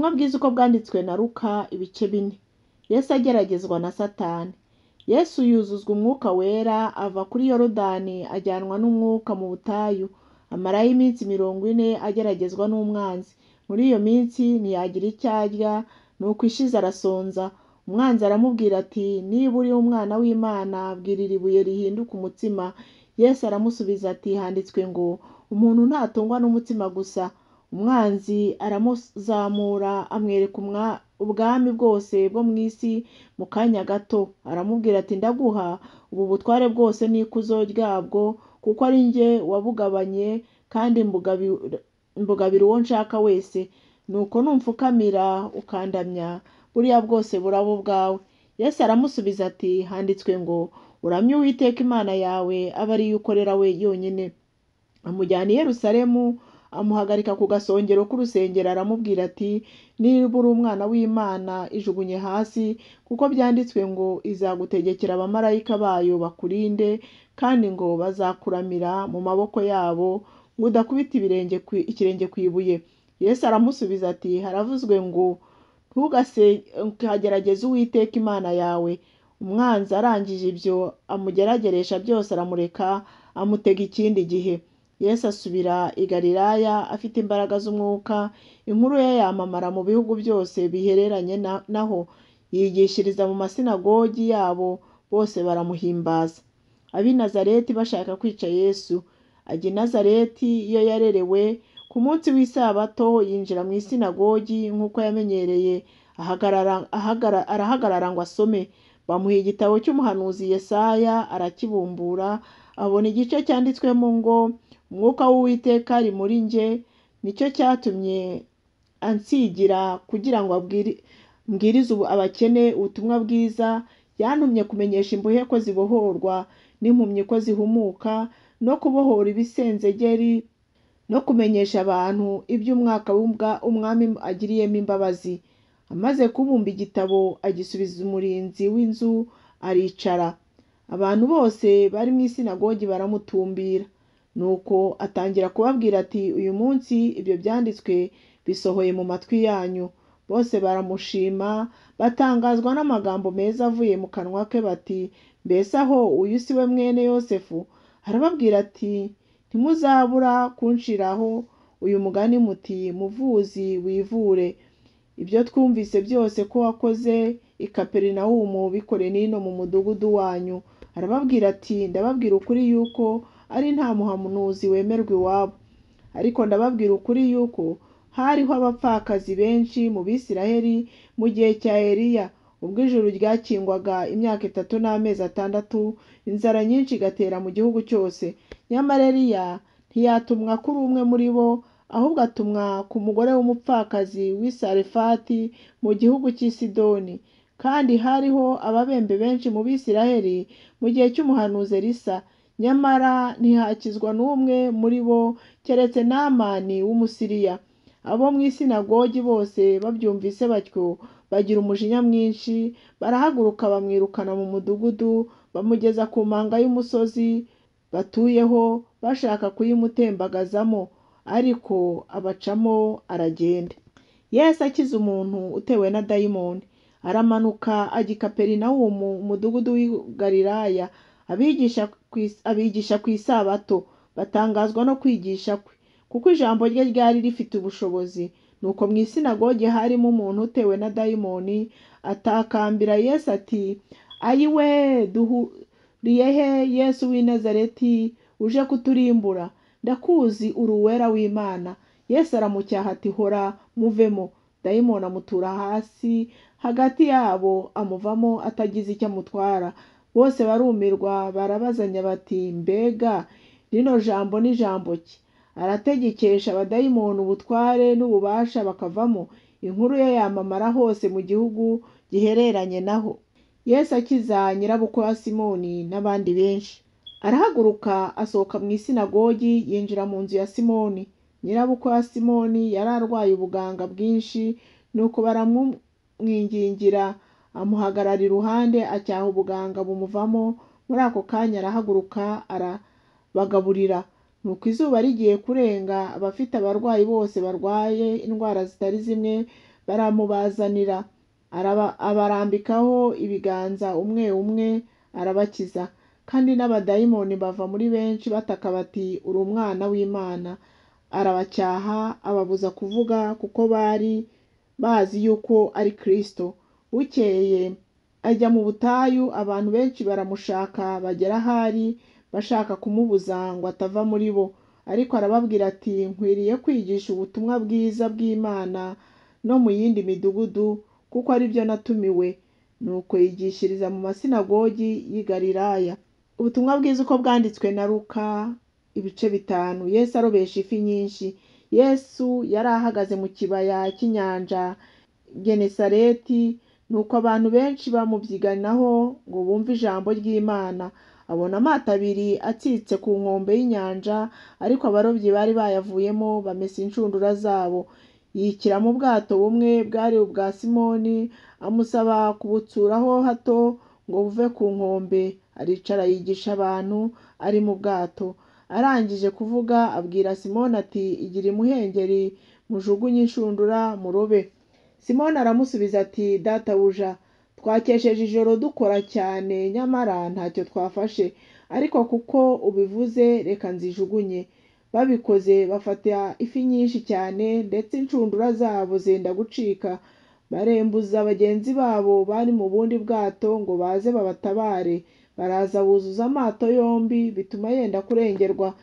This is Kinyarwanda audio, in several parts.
Ubutumwa bwiza uko bwanditswe na Luka ibice 4. Yesu ageragezwa na Satani. Yesu yuzuzwa umwuka wera ava kuri Yorodani ajyanwa n'umwuka mu butayu, amarayo iminsi 40 ageragezwa n'umwanzi. Muri iyo minsi ntiyagira icyo arya, nuko ishize arasonza. Umwanzi aramubwira ati niba uri umwana w'Imana bwira iri buye rihinduke umutsima. Yesu aramusubiza ati handitswe ngo umuntu ntatungwa n'umutsima gusa. Umwanzi aramuzamura amwereka ubwami bwose bwo mu isi mu kanya gato. Aramubwira ati ndaguha ubu butware bwose n'ikuzo ryabwo kuko ari njye wabugabanye kandi mbugabira uwo nshaka wese. Nuko numfukamira ukandamya buriya bwose buraba ubwawe. Yesu aramusubiza ati handitswe ngo uramye Uwiteka Imana yawe abe ariyo ukorera we yonyine. Amujyana i Yerusalemu amuhagarika ku gasongero k'urusengero aramubwira ati niba uri umwana w'Imana ijugunye hasi kuko byanditswe ngo izagutegekera abamarayika bayo bakurinde kandi ngo bazakuramira mu maboko yabo ngo udakubita ikirenge ku ibuye. Yesu aramusubiza ati haravuzwe ngo ntukagerageze Uwiteka Imana yawe. Umwanzi arangije ibyo amugerageresha byose aramureka amutega ikindi gihe. Yesu asubira i Galilaya afite imbaraga z'umwuka, inkuru ye yamamara mu bihugu byose bihereranye naho. Yigishiriza mu masinagogi yabo bose baramuhimbaza. Ab'i Nazareti bashaka kwica Yesu. Ajya i Nazareti iyo yarerewe, ku munsi w'isabato yinjira mu isinagogi nk'uko yamenyereye, arahagarara ngo asome. Bamuha igitabo cy'umuhanuzi Yesaya arakibumbura, abona igice cyanditswemo ngo umwuka w'Uwiteka ari muri njye, nicyo cyatumye ansigira kugira ngo mbwirize abakene ubutumwa bwiza, yantumye kumenyesha imbohe ko zibohorwa n'impumyi ko zihumuka, no kubohora ibisenzegeri, no kumenyesha abantu iby'umwaka umwami agiriyemo imbabazi. Amaze kubumba igitabo agisubiza umurinzi w'inzu aricara. Abantu bose bari mu isinagogi baramutumbira. Nuko atangira kubabwira ati uyu munsi ibyo byanditswe bisohoye mu matwi yanyu. Bose baramushima batangazwa n'amagambo meza avuye mu kanwa ke bati mbese aho uyu si we mwene Yosefu? Arababwira ati ntimuzabura kunshiraho uyu mugani muti muvuzi wivure. Ibyo twumvise byose ko wakoze i Kaperinawumu bikore n'ino mu mudugudu wanyu. Arababwira ati ndababwira ukuri yuko ari nta muhanuzi wemerwa iwabo. Ariko ndababwira ukuri yuko hariho abapfakazi benshi mu Bisiraheli mu gihe cya Eliya, ubwo ijuru ryakingwaga imyaka 3 n'amezi 6, inzara nyinshi igatera mu gihugu cyose. Nyamara Eliya ntiyatumwa kuri umwe muri bo, ahubwo atumwa ku mugore w'umupfakazi w'i Sarefati mu gihugu cy'i Sidoni. Kandi hariho ababembe benshi mu Bisiraheli mu gihe cy'umuhanuzi Elisa, nyamara ntihakizwa n'umwe muri bo keretse Namani w'Umusiriya. Abo mu isinagogi bose babyumvise batyo bagira umujinya mwinshi, barahaguruka bamwirukana mu mudugudu, bamugeza ku manga y'umusozi batuyeho bashaka kuyimutembagazamo, ariko abacamo aragenda. Yesu akiza umuntu utewe na dayimoni. Aramanuka ajya i Kaperinawumu umudugudu w'i Galilaya, abigisha ku isabato, batangazwa no kwigisha kwe, kuko ijambo rye ryari rifite ubushobozi. Nuko mu isinagogi harimo umuntu utewe na dayimoni, atakambira Yesu ati ayiwe duhuriye he Yesu w'i Nazareti uje kuturimbura? Ndakuzi uri uwera w'Imana. Yesu aramucyaha ati hora muvemo. Dayimoni amutura hasi hagati yabo amuvamo atagize icyo amutwara. Bose barumirwa barabazanya bati mbega rino jambo ni jambo ki? Arategekesha abadayimoni ubutware n'ububasha bakavamo. Inkuru ye yamamara hose mu gihugu gihereranye naho. Yesu akiza nyirabukwe wa Simoni n'abandi benshi. Arahaguruka asohoka mu isinagogi yinjira mu nzu ya Simoni. Nyirabukwe wa Simoni yari arwaye ubuganga bwinshi, nuko baramumwingingira amuhagarara iruhande acyaha ubuganga bumuvamo. Muri ako kanya arahaguruka arabagaburira. Nuko izuba rigiye kurenga, abafite abarwayi bose barwaye indwara zitari zimwe Baramubazanira, abarambikaho ibiganza umwe umwe, arabakiza. Kandi n'abadayimoni bava muri benshi bataka bati uri umwana w'Imana. Arabacyaha ababuza kuvuga, kuko bari bazi yuko ari Kristo. Bukeye ajya mu butayu, abantu benshi baramushaka bagera aho ari, bashaka kumubuza ngo atava muri bo. Ariko arababwira ati nkwiriye kwigisha ubutumwa bwiza bw'Imana no mu yindi midugudu, kuko ari byo natumiwe. Nuko yigishiriza mu masinagogi y'i Galilaya. Ubutumwa bwiza uko bwanditswe na Luka, ibice 5. Yesu arobesha ifi nyinshi. Yesu yari ahagaze mu kibaya cy'inyanja Genesareti, nuko abantu benshi bamubyiganaho ngo bumve ijambo ry'Imana. Abona amato abiri atsitse ku nkombe y'inyanja, ariko abarobyi bari bayavuyemo bamesa inshundura zabo. Yikira mu bwato bumwe bwari ubwa Simoni, amusaba kubutsuraho hato ngo buve ku nkombe. Aricara yigisha abantu ari mu bwato. Arangije kuvuga abwira Simoni ati igira imuhengeri mujugunye inshundura murobe. Simoni aramusubiza ati databuja, twakesheje ijoro dukora cyane, nyamara ntacyo twafashe, ariko kuko ubivuze reka nzijugunye. Babikoze bafata ifi nyinshi cyane, ndetse inshundura zabo zenda gucika. Barembuza bagenzi babo bari mu bundi bwato ngo baze babatabare. Baraza buzuza amato yombi, bituma yenda kurengerwa.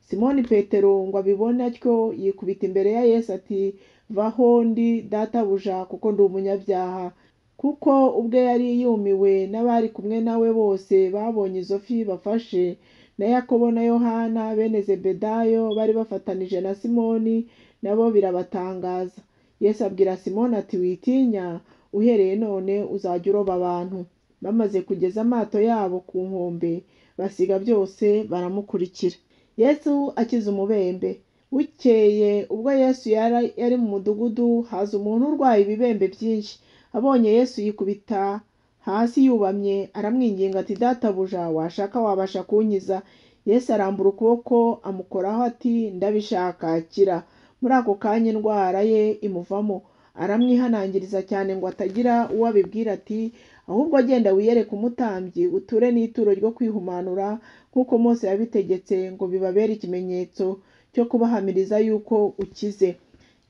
Simoni Petero ngo abibone atyo yikubita imbere ya Yesu ati vaho ndi databuja, kuko ndi umunyabyaha. Kuko ubwe yari yumiwe n'abari kumwe nawe bose babonye izo fi bafashe, na Yakobo na Yohana bene Zebedayo bari bafatanije na Simoni, nabo birabatangaza. Yesu abwira Simoni ati witinya, uhereye none uzajya uroba abantu. Bamaze kugeza amato yabo ku nkombe, basiga byose baramukurikira. Yesu akiza umubembe. Bukeye ubwo Yesu yari mu mudugudu, haza umuntu urwaye ibibembe byinshi. Abonye Yesu yikubita hasi yubamye, aramwinginga ati databuja, washaka wabasha kunkiza. Yesu arambura ukuboko amukoraho ati ndabishaka, kira. Muri ako kanya indwara ye imuvamo. Aramwihanangiriza cyane ngo atagira uwo abibwira ati ahubwo genda wiyereke umutambyi, uture n'ituro ryo kwihumanura nk'uko Mose yabitegetse, ngo bibabere ikimenyetso cyo kubahamiriza yuko ukize.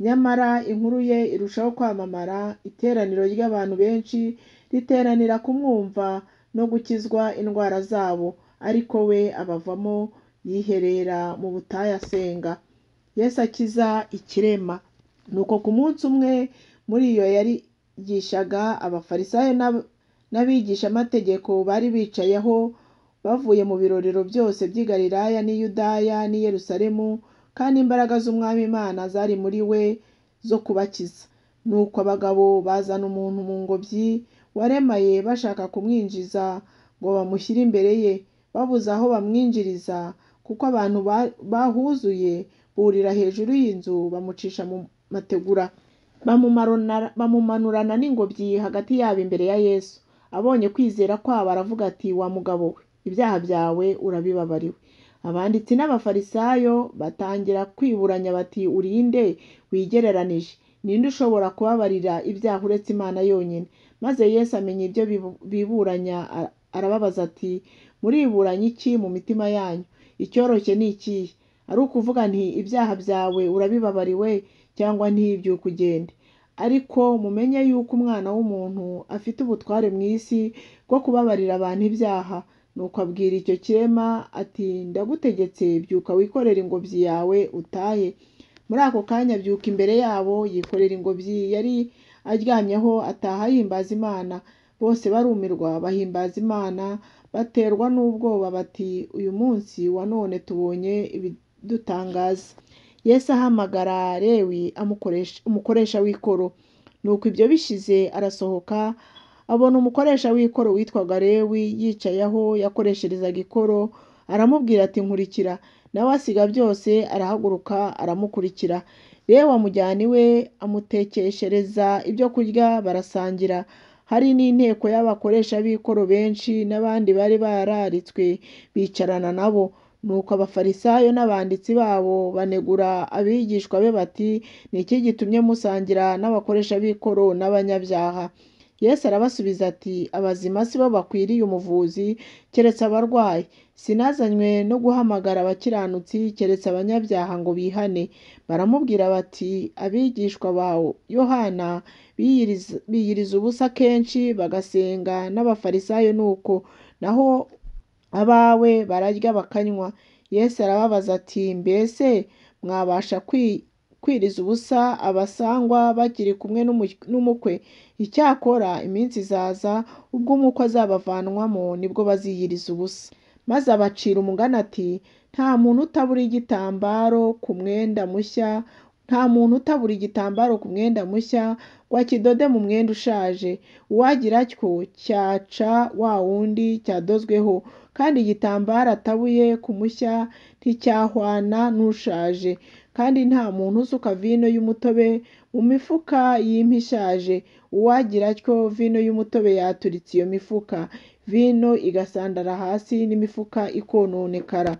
Nyamara inkuru ye irushaho kwamamara, iteraniro ry'abantu benshi riteranira kumwumva no gukizwa indwara zabo, ariko we abavamo yiherera mu butayu asenga. Yesu akiza ikirema. Nuko ku munsi umwe muri iyo yarigishaga, abafarisayo n'abigishamategeko bari bicayeho bavuye mu birorero byose by'i Galilaya n'i Yudaya n'i Yerusalemu, kandi imbaraga z'Umwami Imana zari muri we zo kubakiza. Nuko abagabo bazana umuntu mu ngobyi waremaye, bashaka kumwinjiza ngo bamushyire imbere ye. Babuze aho bamwinjiriza, kuko abantu bahuzuye, burira hejuru y'inzu bamucisha mu mategura, bamumanurana n'ingobyi hagati yabo imbere ya Yesu. Abonye kwizera kwabo aravuga ati wa mugabo we, ibyaha byawe urabibabariwe. Abanditsi n'abafarisayo batangira kwiburanya bati urinde wigereranije, ninde ushobora kubabarira ibyaha uretse Imana yonyine? Maze Yesu amenya ibyo biburanya, arababaza ati muriburanya iki mu mitima yanyu? Icyoroshye ni ikihe? Ari ukuvuga nti ibyaha byawe urabibabariwe, cyangwa nti byuka ugende? Ariko mumenye yuko Umwana w'umuntu afite ubutware mu isi bwo kubabarira abantu ibyaha. Nuko abwira icyo kirema ati ndagutegetse, byuka wikorere ingobyi yawe utahe. Muri ako kanya abyuka imbere yabo, yikorera ingobyi yari aryamyeho, ataha ahimbaza Imana. Bose barumirwa bahimbaza Imana, baterwa n'ubwoba bati uyu munsi wa none tubonye ibidutangaza. Yesu ahamagara Lewi umukoresha w'ikoro. Nuko ibyo bishize arasohoka, abona umukoresha w'ikoro witwaga Lewi yicaye aho yakoresherezaga ikoro, aramubwira ati nkurikira. Nawe asiga byose arahaguruka aramukurikira. Lewi amujyana iwe, amutekeshereza ibyo kurya barasangira. Hari n'inteko y'abakoresha b'ikoro benshi n'abandi bari bararitswe bicarana nabo. Nuko Abafarisayo n'abanditsi babo banegura abigishwa be bati: Ni iki gitumye musangira n'abakoresha b'ikoro n'abanyabyaha? Yesu arabasubiza ati: Abazima si bo bakwiriye umuvuzi, keretse abarwayi. Sinazanywe no guhamagara abakiranutsi, keretse abanyabyaha ngo bihane. Baramubwira bati: Abigishwa ba Yohana biyiriza ubusa kenshi bagasenga, n'Abafarisayo ni uko, naho abawe bararya bakanywa. Yesu arababaza ati: Mbese mwabasha kwiriza ubusa abasangwa bakiri kumwe n'umukwe? Icyakora iminsi izaza ubwo umukwe azabavanwamo, nibwo baziyiriza ubusa. Maze abacira umugani ati: Nta muntu utabura igitambaro ku mwenda mushya, nta muntu utabura igitambaro ku mwenda mushya ngo akidode mu mwenda ushaje. Uwagira atyo cyaca wa wundi cyadozweho, kandi igitambaro atabuye ku mushya nticyahwana n'ushaje. Kandi nta muntu usuka vino y'umutobe mu mifuka y'impu ishaje. Uwagira atyo vino y'umutobe yaturitse iyo mifuka, vino igasandara hasi n'imifuka ikononekara.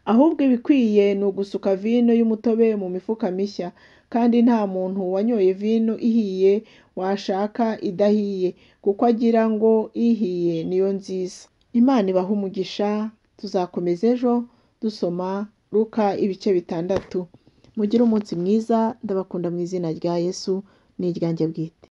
Ahubwo ibikwiye ni ugusuka vino y'umutobe mu mifuka mishya. Kandi nta muntu wanyoye vino ihiye washaka idahiye, kuko agira ngo ihiye niyo nziza. Imana ibahe umugisha. Tuzakomeza ejo dusoma Luka ibice 6. Mugire umunsi mwiza, ndabakunda mu izina rya Yesu n'iryanjye bwite.